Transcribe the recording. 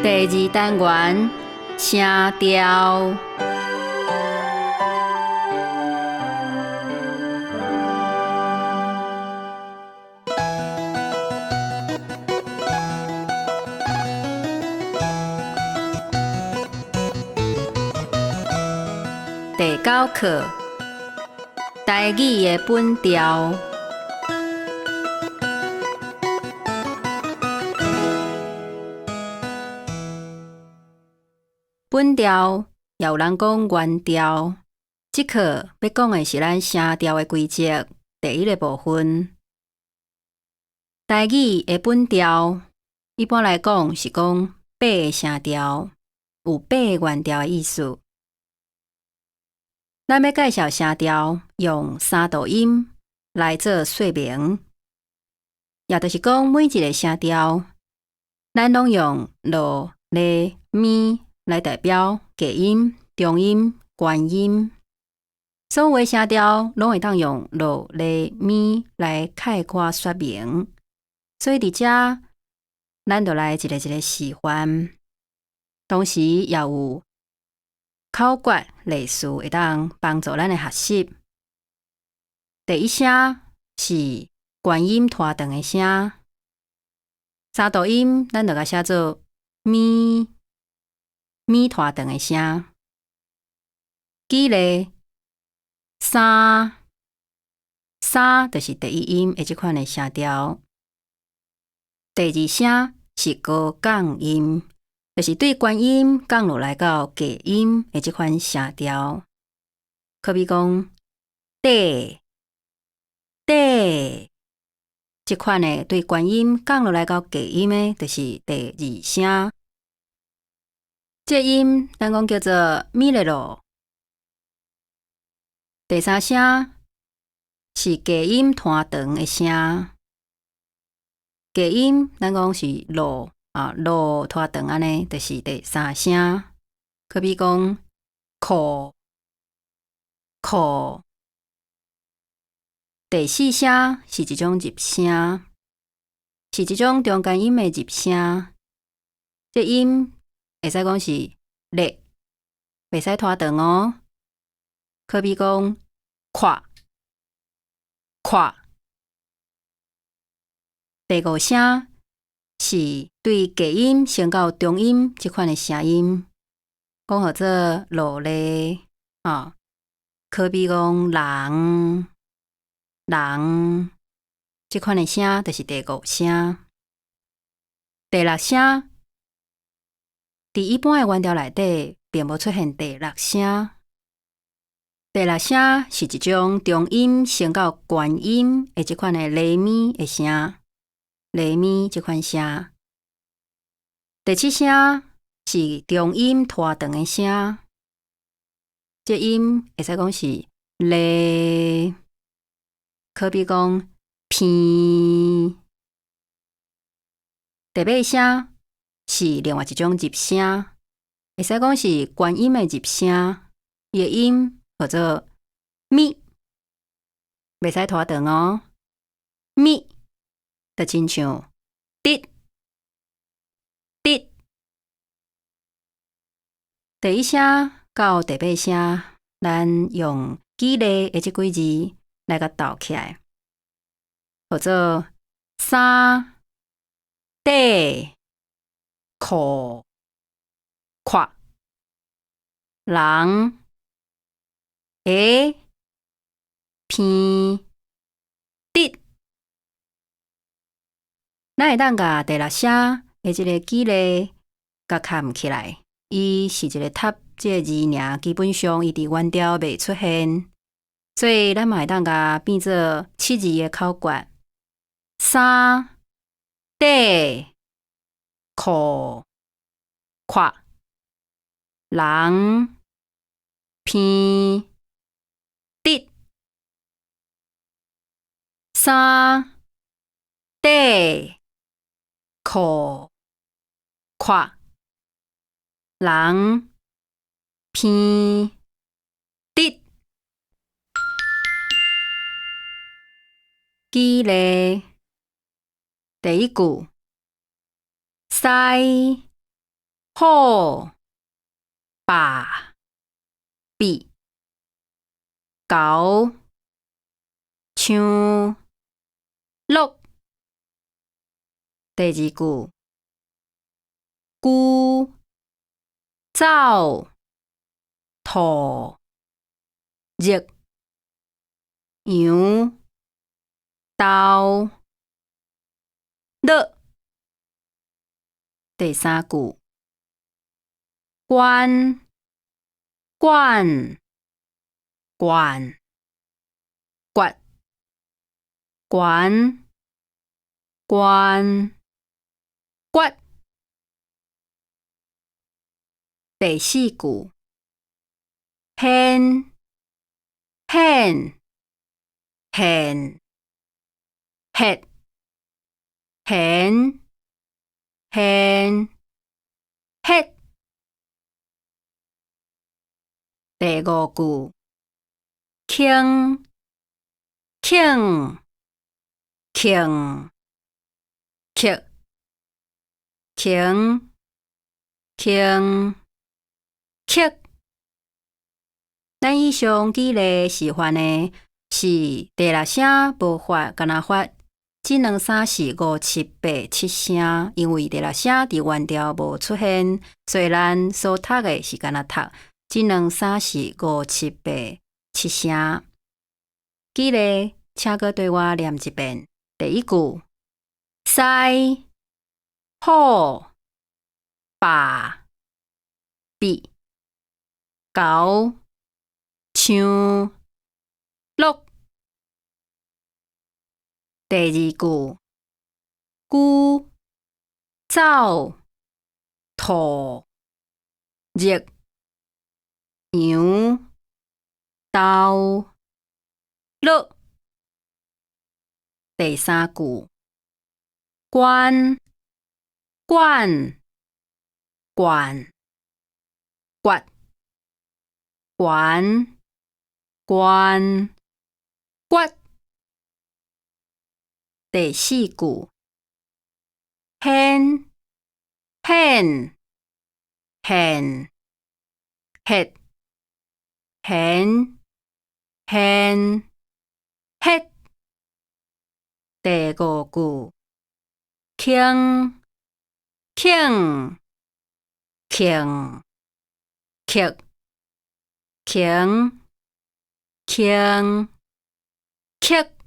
第二單元聲調。第九課，台語的本調。本調也有人講原調，這課欲講的是咱聲調的規則第一个部分。台語的本調，一般來講是講八个聲調，有八个原調的意思。咱欲介紹聲調，用三度音來做說明，也就是講每一个聲調，咱攏用囉、咧、咪來代表低音、中音、懸音。所有的聲調攏會當用囉、咧、咪來概括說明。所以佇遮，咱就來一个一个示範，同時也有口訣例詞會當幫助咱的學習。第一聲是懸音拖長的聲，三度音咱就共寫做咪，咪拖長的聲。舉例，三，三就是第一音的這款的聲調。第二聲是高降音，就是對懸音降落來到低音的這款聲調。可比講，底，底，這款的對懸音降落來到低音的，就是第二聲。這音咱講叫做咪咧囉。第三聲是低音拖長的聲，低音咱講是囉啊，囉拖長按呢，就是第三聲。可比講，褲，褲。第四聲是一種入聲，是一種中間音的入聲。這音會使講是咧，袂使拖長哦。可比講，看，看。第五聲是對低音升到中音這款的聲音，講號做囉咧啊。可比講人，人，這款的聲就是第五聲。第六聲，佇一般的原調內底，並無出現第六聲。第六聲是一種中音升到懸音的這款的咧咪的聲，咧咪這款聲。第七聲是中音拖長的聲，這音會使講是咧，可比講鼻。第八聲是另外一種入聲，會使講是懸音的入聲，伊的音號做咪，袂使拖長哦，咪，就親像滴滴。第一聲到第八聲，咱用舉例的這幾字來共鬥起來，號做三、底、褲、看、人、下、鼻、滴。咱會當共第六聲的這個舉例共崁起來，伊是一個塔這个字爾，基本上伊佇原調袂出現，所以咱嘛會當共變做七字的口訣：三、底、褲、看、人、鼻、滴。三、底、褲、看、人、鼻、滴。舉例，第一句，師、虎、豹、鱉、猴、象、鹿。第二句，龜、走、兔、日、羊、豆、鹿。第三句，關、管、罐、掘、懸、關、決。第四句，現、顯、現、歇、弦、掀、彼。第五句，輕、輕、慶、克、擎、傾、刻。咱以上舉例示範的是第六聲無發，敢若發這兩三四五七八七聲，因為第六聲佇原調無出現，所以咱所讀的是敢若讀這兩三四五七八七聲。舉例，請閣綴我念一遍。第一句：師、虎、豹、鱉、猴、象、鹿。第二句：龜、走、兔、日、羊、豆、鹿。第三句：關、管、罐、掘、懸、關、決。第四句：現、顯、獻、歇、弦、掀、彼。第五句：輕、輕、慶、克、擎、傾、刻。